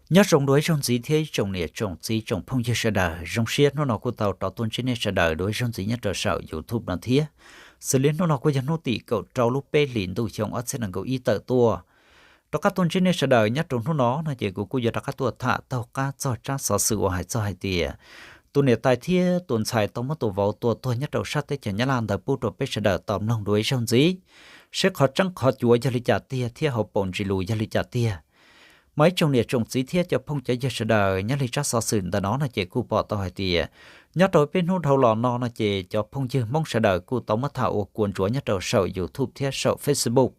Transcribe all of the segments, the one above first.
Nyob zoo dua ib zaug ntxiv thiab ib tsoom niam tsoom txiv tsoom phooj ywg sawv daws, zoo siab hnub no kuj tau rov tuaj ntsib nej sawv daws dua ib zaug ntxiv nyob rau saum YouTube no thiab. Xws li hnub no kuj yog hnub tim kaum rau lub peb hlis ntuj xyoo ob txhiab nees nkaum ib tawm tuaj. Rov qab tuaj ntsib nej sawv daws nyob rau hnub no no ces kuv kuj yuav rov qab tuaj tham taug qab txog tsab xov xwm uas hais txog hais tias tus niam tais thiab tus ntxhais tau muab tus vauv tua tuag nyob rau sab teb chaws Nyab Laj ntawd pub rau peb sawv daws tau mloog dua ib zaug ntxiv, seb qhov tseeb qhov cuav yog li cas tiag thiab hauv paus ntsws lus yog li cas tiag. Mas ib tsoom niam tsoom txiv thiab cov phooj cov ywg sawv daws, nyob li tsab xov xwm ntawm no no ces kuj pom tau hais tias nyob rau peb hnub dhau los no no ces cov phooj ywg Hmoob sawv daws kuj tau muab tham ua kua ntsuav nyob rau saum YouTube thiab saum Facebook.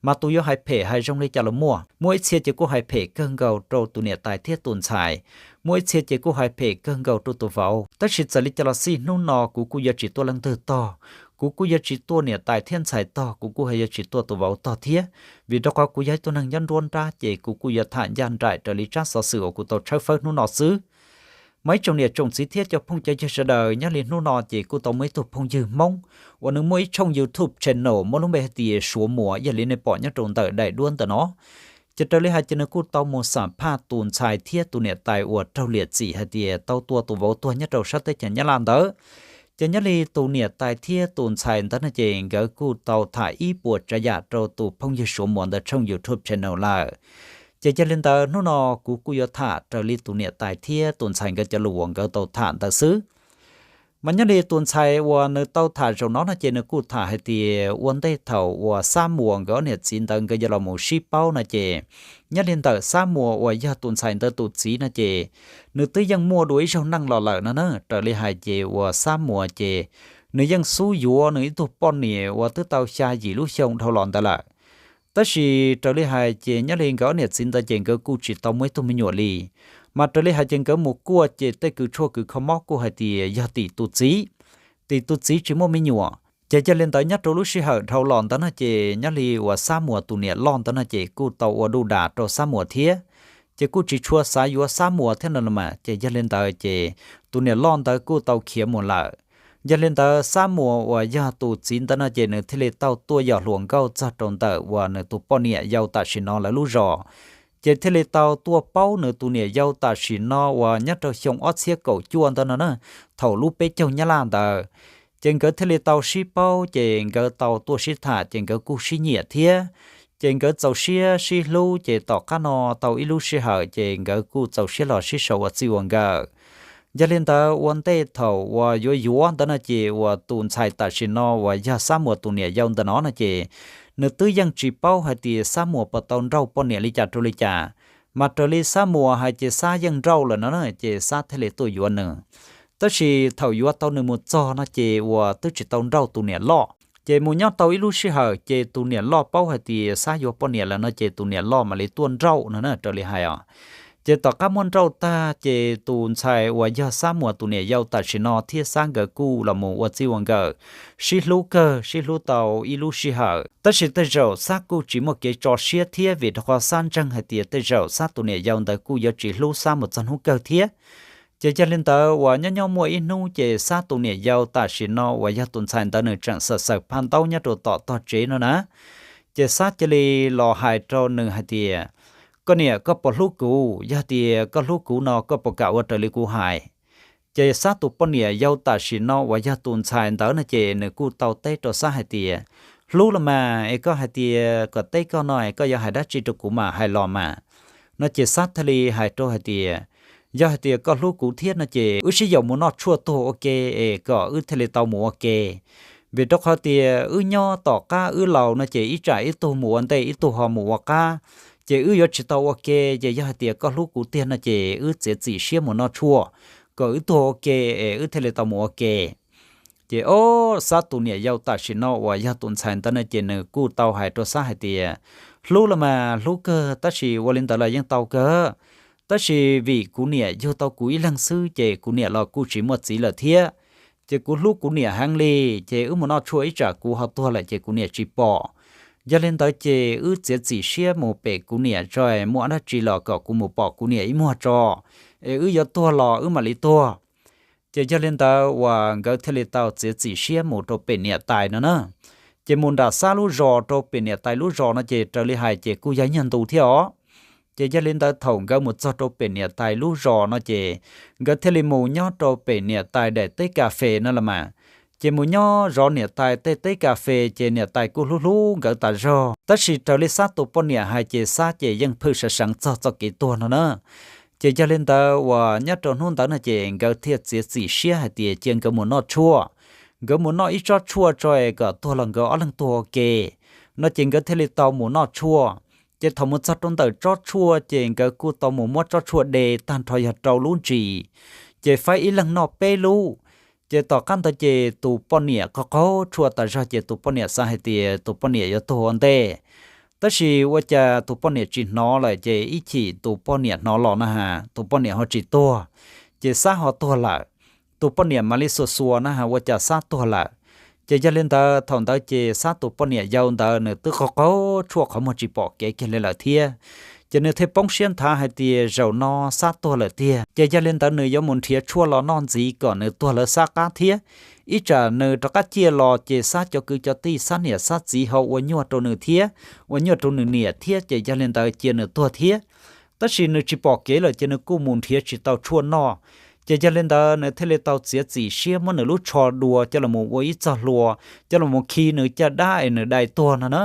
Mas tus yuav hais phem hais zoo li cas los muaj, muaj ib txhia ces kuj hais phem kawg nkaus rau tus niam tais thiab tus ntxhais, muaj ib txhia ces kuj hais phem kawg nkaus rau tus vauv. Tab sis txawm li cas los xij hnub no kuv kuj yuav tsis tuaj leej twg tog, kuv kuj yuav tsis tuaj niam tais thiab ntxhais tog, kuv kuj yuav tsis tuaj tus vauv tog thiab, vim rau qhov kuv yog ib tug neeg nyob nruab nrab ces kuv kuj yuav tham ncaj nraim raws li tsab xov xwm uas kuv tau tshawb fawb hnub no xwb. Mas ib tsoom niam tsoom txiv thiab cov phooj cov ywg sawv daws, nyob li hnub no ces kuj tau muaj ib tug phooj ywg Hmoob uas nws muaj ib tshooj YouTube channel muaj lub npe hais tias Suav Muas ib yam li nej pom nyob rau ntawm daim duab ntawm no. Ces raws li hais ces nws kuj tau mus xam phaj tus ntxhais thiab tus niam tais uas raug liam txim hais tias tau tua tus vauv tuag nyob rau sab teb chaws Nyab Laj ntawd. Ces nyob li tus niam tais thiab tus ntxhais ntawd no ces nkawd kuj tau tham ib puas tsav yam rau tus phooj ywg Suav Muas ntawd tshooj YouTube channel lawm. Ces yog li ntawd hnub no kuv kuj yuav tham raws li tus niam tais thiab tus ntxhais nkawd cov lus uas nkawd tau tham ntawd xwb. Mas nyob li tus ntxhais uas nws tau tham zaum no no ces nws kuj tham hais tias ua ntej thaum uas Xab Muas nkawd ob niam txiv ntawd nkawd yuav los mus sib paub no ces nyob li ntawm Xab Muas uas yog tus ntxhais ntawd tus txiv no ces nws twb yeej muaj dua ib zaug neej los lawm no na. Raws li hais ces uas Xab Muas ces nws yeej xub yuav nws ib tug poj niam uas twb tau xya yim lub xyoo dhau los ntawd lawm. Tab sis raws li hais ces nyob li nkawd ob niam txiv ntawd ces nkawd kuj tsis tau muaj ib tug me nyuam li. Mas raws li hais ces nkawd mus kuaj ces tej kws tshuaj kws kho mob kuj hais tias yog tim tus txiv, tim tus txiv tsis muaj me nyuam. Ces yog li ntawd nyob rau lub sij hawm dhau los ntawd no ces nyob li uas Xab Muas tus niam loj ntawd no ces kuj tau ua duj das rau Xab Muas thiab, ces kuj tsis tshua xav yuav Xab Muas thiab no los mas. Ces yog li ntawd ces tus niam loj ntawd kuj tau khiav mus lawm. Yog li ntawd Xab Muas uas yog tus txiv ntawd no ces nws thiaj li tau tuaj yos hluas nkauj txog rau ntawm uas nws tus poj niam yau tam sim no lawv lub zos. Ces thiaj li tau tuaj paub nws tus niam yau tam sim no uas nyob rau xyoo ob txhiab kaum cuaj ntawd no na, thaum lub peb caug Nyab Laj ntawd. Ces nkawd thiaj li tau sib paub, ces nkawd tau tuaj sib tham, ces nkawd kuj sib nyiam thiab. Ces nkawd txaus siab sib hlub, ces tom qab no tau ib lub sij hawm ces nkawd kuj txaus siab los sib sau ua txij ua nkawm. Yog li ntawd ua ntej thaum uas yuav yuav ntawd no ces uas tus ntxhais tam sim no uas yog Xab Muas tus niam yau ntawm no no ces nws twb yeej tsis paub hais tias Xab Muas puas tau nrauj poj niam li cas rau li cas. Mas raws li Xab Muas hais ces Xab yeej nrauj lawm no na, ces Xab thiaj li tuaj yuav nws. Tab sis thaum yuav tau nws mus txog no ces uas twb tsis tau nrauj tus niam loj. Ces mus nyob tau ib lub sij hawm ces tus niam loj paub hais tias Xab yuav poj niam lawm no ces tus niam loj mam li tuaj nrauj no na, raws li hais os. Ces tom qab muab nrauj tag ces tus ntxhais uas yog Xab Muas tus niam yau tam sim no thiab Xab nkawd kuj los mus ua txij ua nkawm, sib hlub kawg, sib hlub tau ib lub sij hawm. Tab sis tej zaum Xab kuj tsis muaj kev tso siab thiab, vim rau qhov Xab ntseeg hais tias tej zaum Xab tus niam yau ntawd kuj yuav tsis hlub Xab mus txog hnub kawg thiab. Ces yog li ntawd uas nyob nyob muaj ib hnub ces Xab tus niam yau tam sim no uas yog tus ntxhais ntawd nws tseem xaws xaws phaj ntaub nyob rau tom tog tsev no na. Ces Xab cia li los hais rau nws hais tias, koj niam, koj puas hlub kuv? Yog tias koj hlub kuv no koj puas kam ua raws li kuv hais? Ces Xab tus poj niam yau tam sim no uas yog tus ntxhais ntawd no ces nws kuj tau teb rau Xab hais tias, hlub los mas, es koj hais tias kom teb koj no es koj yuav hais dab tsi rau kuv mas hais los mas. No ces Xab thiaj li hais rau hais tias, yog hais tias koj hlub kuv thiab no ces wb sib yaum mus noj tshuaj tuag ua ke es kom wb thiaj li tau mus ua ke. Vim rau qhov tias wb nyob tom qab wb laus no ces ib tsam ib tug mus ua ntej ib tug ho mus ua qab, ces wb yuav tsis tau ua ke. Ces yog hais tias koj hlub kuv tiag no ces wb txiav txim siab mus noj tshuaj kom wb tuag ua ke es wb thiaj li tau mus ua ke. Ces ob, Xab tus niam yau tam sim no uas yog tus ntxhais ntawd no ces nws kuj tau hais rau Xab hais tias, hlub los mas hlub kawg, tab sis ua li ntawd los yeej tau kawg, tab sis vim kuv niam yug tau kuv ib leeg xwb ces kuv niam los kuj tsis muaj txiv lawm thiab. Ces kuv hlub kuv niam heev li, ces wb mus noj tshuaj ib tsam kuv ho tuag lawm ces kuv niam tsis pom. Yog li ntawd ces wb txiav txim siab mus pem kuv niam tso, muaj dab tsi los kom kuv mus pom kuv niam ib muag tso, es wb yuav tuag los wb mam li tuag. Ces yog li ntawd uas nkawd thiaj li tau txiav txim siab mus rau pem niam tais no na. Ces mus nram Xab lub zos rau pem niam tais lub zos no ces raws li hais ces kuj yog nyuag ntu thiab os. Ces yog li ntawd thaum nkawd mus txog rau pem niam tais lub zos no ces nkawd thiaj li mus nyob rau pem niam tais daim teb kas fes no los mas. Ces mus nyob zov niam tais tej teb kas fes ces niam tais kuj hlub hlub nkawd tas zog, tab sis raws li Xab tus poj niam hais ces Xab ces yeej phwj sawv seev txog txoj kev tuag no na. Ces yog li ntawd uas nyob rau hnub ntawd no ces nkawd thiaj txiav txim siab hais tias cia nkawd mus noj tshuaj, nkawd mus noj ib tsob tshuaj tso es kom tuag los nkawd ob leeg tuag ua ke no ces nkawd thiaj li tau mus noj tshuaj. Ces thaum mus txog rau ntawm tsob tshuaj ces nkawd kuj tau mus muab tsob tshuaj de tag nrho yog rau lub ntsis, ces faib ib leeg noj peb lub. Ces tom qab ntawd ces tus poj niam qaug qaug tshuaj tas zog ces tus poj niam xav hais tias tus poj niam yuav tuag ua ntej, tab sis ua cas tus poj niam tsis hnov lawm ces ib chim tus poj niam hnov los na has tus poj niam ho tsis tuag, ces Xab ho tuag lawm. Tus poj niam mam li xuas xuas na has ua cas Xab tuag lawm. Ces yog li ntawd thaum ntawd ces Xab tus poj niam yau ntawd nws twb qaug qaug tshuaj qhov muag tsis pom kev kiag li lawm thiab. Ces nws thiaj poob siab nthav hais tias zaum no Xab tuag lawm tiag, ces yog li ntawd nws yuav mus nrhiav tshuaj los noj ntxiv kom nws tuag lawv Xab qab thiab. Ib tsam nws rov qab ciaj los ces Xab cov kwv cov tij Xab niam Xab txiv ho ua nyuaj rau nws thiab, ua nyuaj rau nws niam thiab ces yog li ntawd cia nws tuag thiab. Tab sis nws tsis pom kev lawm ces nws kuj mus nrhiav tsis tau tshuaj noj. Ces yog li ntawd nws thiaj li tau txiav txim siab muab nws lub tsho dua coj los mus ua ib txoj hlua, coj los mus khi nws caj dab es nws dai tuag no na.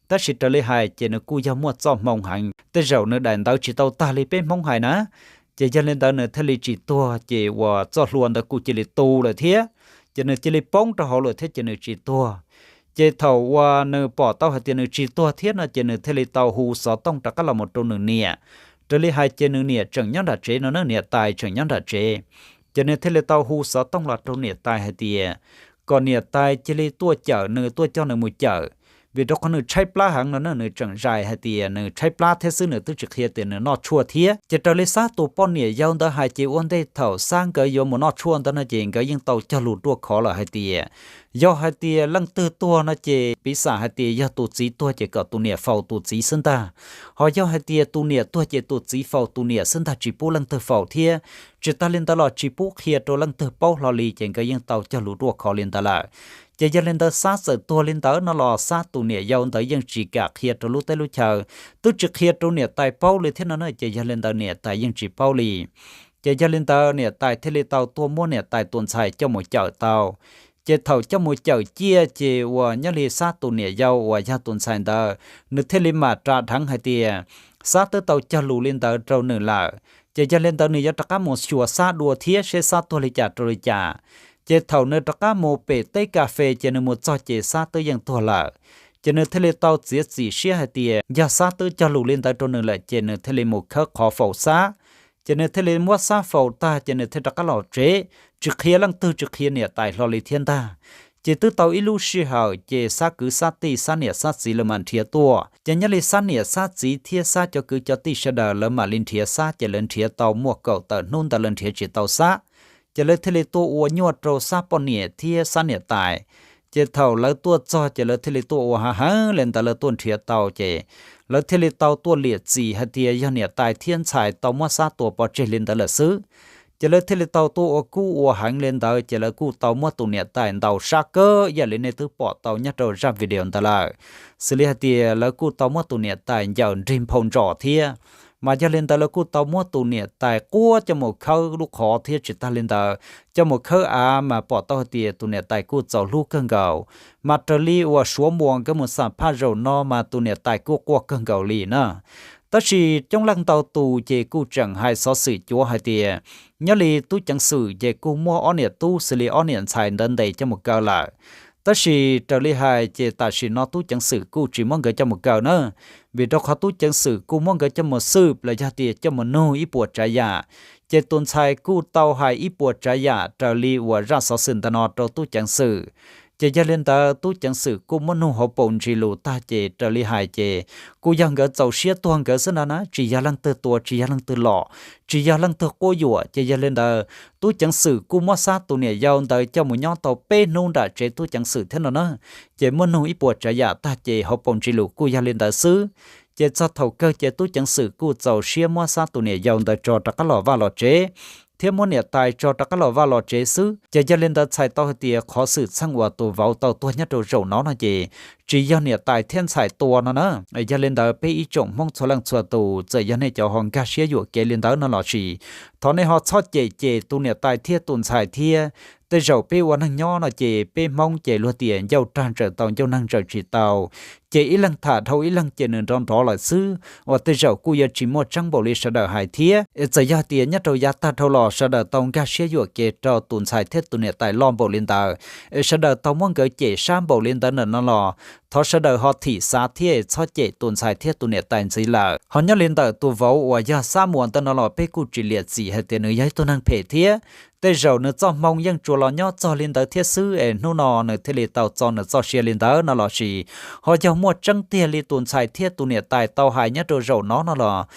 Tab sis raws li hais ces nws kuj yog muaj txoj hmoo heev, tej zaum nws daim ntawv tsis tau tag li peb Hmoob hais na. Ces yog li ntawd nws thiaj li tsis tuag, ces uas txoj hlua ntawd kuj cia li tu lawm thiab, ces nws cia li poob rau hauv lawm thiab ces nws tsis tuag. Ces thaum uas nws pom tau hais tias nws tsis tuag thiab no ces nws thiaj li tau hu xov tooj rov qab los mus rau nws niam. Raws li hais ces nws niam tseem nyob nram tsev no na, niam tais tseem nyob nram tsev. Ces nws thiaj li tau hu xov tooj los rau niam tais hais tias kom niam tais cia li tuaj cawm nws, tuaj coj nws mus cawm, vim rau qhov nws tshaib plab heev no na, nws tseem zais hais tias nws tshaib plab thiab xwb, nws twb tsis qhia tias nws noj tshuaj thiab. Ces raws li Xab tus poj niam yau ntawd hais ces ua ntej thaum Xab nkawd yuav mus noj tshuaj ntawd no ces nkawd yeej tau cog lus ruaj khov lawm hais tias yog hais tias leej twg tuag no ces piv xam hais tias yog tus txiv tuag ces kom tus niam faus tus txiv xwb ntag, ho yog hais tias tus niam tuag ces tus txiv faus tus niam xwb ntag, tsis pub leej twg faus thiab. Tsis tas li ntawd los tsis pub qhia rau leej twg paub hlo li, ces nkawd yeej tau cog lus ruaj khov li ntawd lawm. Ces yog li ntawd Xab txawm tuag li ntawd no los Xab tus niam yau ntawd yeej tsis kam qhia rau lub teb lub chaw, twb tsis qhia rau niam tais paub li thiab no na, ces yog li ntawd niam tais yeej tsis paub li. Ces yog li ntawd niam tais thiaj li tau tuaj muab niam tais tus ntxhais coj mus cawm tau. Ces thaum coj mus cawm ciaj ces uas nyob li Xab tus niam yau uas yog tus ntxhais ntawd, nws thiaj li mam ras dheev hais tias Xab twb tau cog lus li ntawd rau nws lawm, ces yog li ntawd nws yuav rov qab mus xyuas Xab dua thiab seb Xab tuag li cas rau li cas. Ces thaum nws rov qab mus pem teb kas fes ces nws mus txog ces Xab twb yeej tuag lawm. Ces nws thiaj li tau txiav txim siab hais tias yog Xab twb cog lus li ntawd rau nws lawm ces nws thiaj li mus khawb qhov faus Xab. Ces nws thiaj li muab Xab faus tag ces nws thiaj rov qab los tsev, tsis qhia leej twg, tsis qhia niam tais hlo li thiab ntag. Ces twb tau ib lub sij hawm ces Xab kwv Xab tij, Xab niam Xab txiv lawv mam nrhiav tuaj. Ces nyob li Xab niam Xab txiv thiab Xab cov kwv cov tij sawv daws lawv mam li nrhiav Xab, ces lawv nrhiav tau muaj kaum tawm hnub ntawd lawv nrhiav tsis tau Xab. Ces lawv thiaj li tuaj ua nyuaj rau Xab poj niam thiab Xab niam tais. Ces thaum lawv tuaj txog ces lawv thiaj li tuaj ua hav heev li ntawd lawv tuaj nrhiav tau ces lawv thiaj li tau tuaj liam txim hais tias yog niam tais thiab ntxhais tau muab Xab tua pov tseg li ntawd lawm xwb. Ces lawv thiaj li tau tuaj ua kub ua heev li ntawd ces lawv kuj tau muab tus niam tais ntaus sab kawg ib yam li nej twb pom tau nyob rau zaj video ntawd lawm. Xws li hais tias lawv kuj tau muab tus niam tais ncaws nrig nphau ntsos thiab, mas yog li ntawd lawv kuj tau muab tus niam tais quab coj mus khawb lub qhov thiab tsis tas li ntawd coj mus khawb av mas pom tau hais tias tus niam tais kuj txaus hlub kawg nkaus. Mas raws li uas Suav Muas nkawd mus xam phaj zaum no mas tus niam tais kuj quaj kawg nkaus li na. Tab sis coob leej ntau tus ces kuj tseem hais xov xwm cuav hais tias nyob li tub ceev xwm ces kuj muab ob niam tub xws li ob niam ntxhais ntawd ntes coj mus kaw lawm. Tab sis raws li hais ces tam sim no tub ceev xwm kuj tsis muab nkawd coj mus kaw na, vim rau qhov tub ceev xwm kuj muab nkawd coj mus xwb los yog tias coj mus nug ib puas tsav yam. Ces tus ntxhais kuj tau hais ib puas tsav yam raws li uas zaj xov xwm ntawm no rau tub ceev xwm. Ces yog li ntawd tub ceev xwm kuj muab nug hauv paus ntsis lus tag ces raws li hais ces kuj yog nkawd txaus siab tuag nkawd xwb no na, tsis yog leej twg tua, tsis yog leej twg lom, tsis yog leej twg quab yuam. Ces yog li ntawd tub ceev xwm kuj muab Xab tus niam yau ntawd coj mus nyob tau peb hnub nram tsev tub ceev xwm thiab no na. Ces muab nug ib puas tsav yam tag ces hauv paus ntsis lus kuj yog li ntawd xwb. Ces txog thaum kawg ces tub ceev xwm kuj txaus siab muab Xab tus niam yau ntawd tso rov qab los vaj los tsev, thiab muab niam tais tso rov qab los vaj los tsev xwb. Ces yog li ntawd txhais tau hais tias qhov xwm txheej uas tus vauv tau tuag nyob rau zaum no no ces tsis yog niam tais thiab ntxhais tua no na. Yog li ntawd peb ib tsoom Hmoob txhua leej txhua tus, txawm yog nej cov ho nkag siab yuam kev li ntawd no los sis, thov nej ho txhob cem cem tus niam tais thiab tus ntxhais thiab. Tej zaum peb ua neeg nyob no ces peb Hmoob ces luag tias ncauj rag ntsawm tau ncauj neeg ntsawm tsis tau, ces ib leeg tham dhau ib leeg ces nws nrov nrov lawm xwb, uas tej zaum kuj yuav tsis muaj tseeb npaum li sawv daws hais thiab. Es txawm yog tias nyob rau yav tag dhau los sawv daws tau nkag siab yuam kev rau tus ntxhais thiab tus niam tais loj npaum li ntawd, es sawv daws tau muab nkawd cem sab npaum li ntawd ntawm no los, thov sawv daws ho thim xav thiab txhob cem tus ntxhais thiab tus niam tais ntxiv lawm. Ho nyob li ntawm tus vauv uas yog Xab Muas ntawm no los peb kuj tsis liam txim hais tias nws yog ib tug neeg phem thiab. Tej zaum nws txoj hmoo yeej tsuas los nyob txog li ntawd thiab xwb es hnub no nws thiaj li tau txo nws txoj sia li ntawd no los sis, ho yog muaj tseeb tiag li tus ntxhais thiab tus niam tais tau hais nyob rau zaum no no los,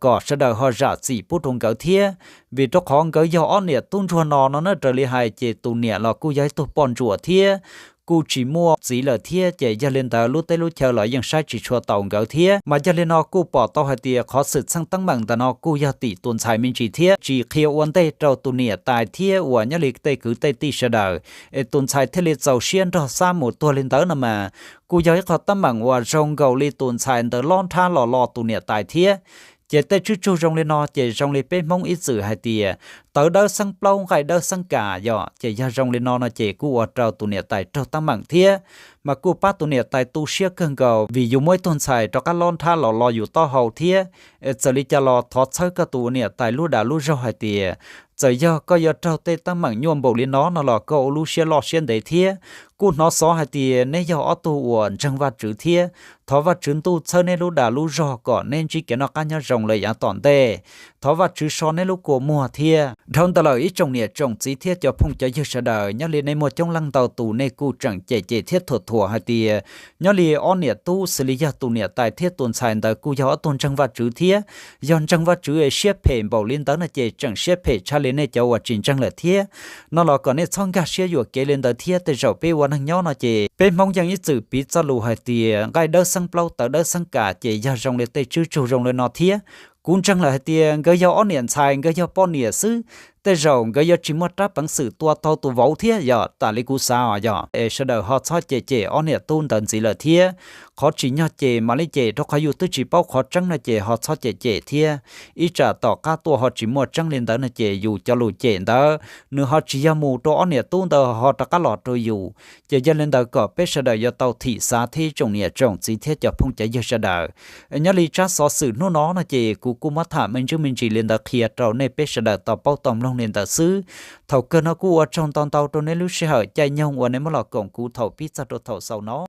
kom sawv daws ho zam txim pub rau nkawd thiab. Vim rau qhov nkawd yog ob niam tub ntsuag no no na, raws li hais ces tus niam los kuj yog ib tug poj ntsuam thiab, kuj tsis muaj txiv lawm thiab, ces yog li ntawd lub teb lub chaw los yeej saib tsis tshua taus nkawd thiab. Mas yog li no kuj pom tau hais tias qhov xwm txheej teeb meem ntawm no kuj yog tim tus ntxhais me ntsis thiab, tsis qhia ua ntej rau tus niam tais thiab uas nyob li tej kwv tej tij sawv daws, es tus ntxhais thiaj li txaus siab nrog Xab Muas tuag li ntawd no mas, kuj yog ib qho teeb meem uas zoo nkaus li tus ntxhais ntawd lob nrhab los lo tus niam tais thiab. Ces tej tswb tsug zoo li no ces zoo li peb Hmoob ib txwm hais tias, tawv dawb xeeb plaub nqaij dawb xeeb kas yom, ces yog zoo li no no ces kuj ua rau tus niam tais raug teeb meem thiab. Mas kuj pab tus niam tais tu siab kawg nkaus vim yus muaj ib tug ntxhais rov qab lob nrhab los lo yus taub hau thiab. Es txawm li cas los thov txhawb koj tus niam tais lub dag lub zog hais tias, txawm yog koj yuav raug tej teeb meem nyuaj npaum li no no los koj ua lub siab loj siab ntev thiab. Kuj hnov xov hais tias neb yog ob tug uas ntseeg Vajtswv thiab, thov Vajtswv Ntuj txhawb neb lub dag lub zog kom neb ntsib kev noj qab nyob zoo lawm yav tom ntej. Thov Vajtswv so neb lub kua muag thiab. Dhau ntawd lawm ib tsoom niam tsoom txiv thiab cov phooj cov ywg sawv daws, nyob li nej muaj coob leej ntau tus nej kuj tseem cem cem thiab thuam thuam hais tias, nyob li ob niam tub xws li yog tus niam tais thiab tus ntxhais ntawd kuj yog ob tug ntseeg Vajtswv thiab. Yog ntseeg Vajtswv es siab phem npaum li ntawd no ces tseem siab phem tshaj li nej cov uas tsis ntseeg lawm thiab. No los kom nej txhob nkag siab yuam kev li ntawd thiab. Tej zaum peb ua neeg nyob no ces peb Hmoob yeej ib txwm piv txoj lus hais tias nqaij dawb xeeb plaub tawv dawb xeeb kas, ces yog zoo li tej tswb tsug zoo li no thiab. Kuv ntseeg lawm hais tias nkawd yog ob niam ntxhais, nkawd yog poj niam xwb, tej zaum nkawd yuav tsis muaj rab peev xwm tua tau tus vauv thiab yom, tam li kuv xav os yom. Es sawv daws ho txhob cem cem ob niam tub ntawd ntxiv lawm thiab. Qhov tsim nyog cem mam li cem, rau qhov yus twb tsis paub qhov tseeb no ces ho txhob cem cem thiab. Ib tsam tom qab tuaj ho tsis muaj tseeb li ntawd no ces yus cov lus cem ntawd nws ho tsis yog mus rau ob niam tub ntawd, ho rov qab los rau yus. Ces yog li ntawd kom peb sawv daws yuav tau thim xav thiab ib tsoom niam tsoom txiv thiab cov phooj cov ywg sawv daws. Nyob li tsab xov xwm hnub no no ces kuv kuj muab tham me ntsis me ntsis li ntawd qhia rau nej peb sawv daws tau paub tau mloog li ntawd xwb. Thaum kawg no kuj ua tsaug ntau ntau rau nej lub sij hawm caij nyoog uas nej muab los koom kuv thaum pib txog rau thaum xaus no.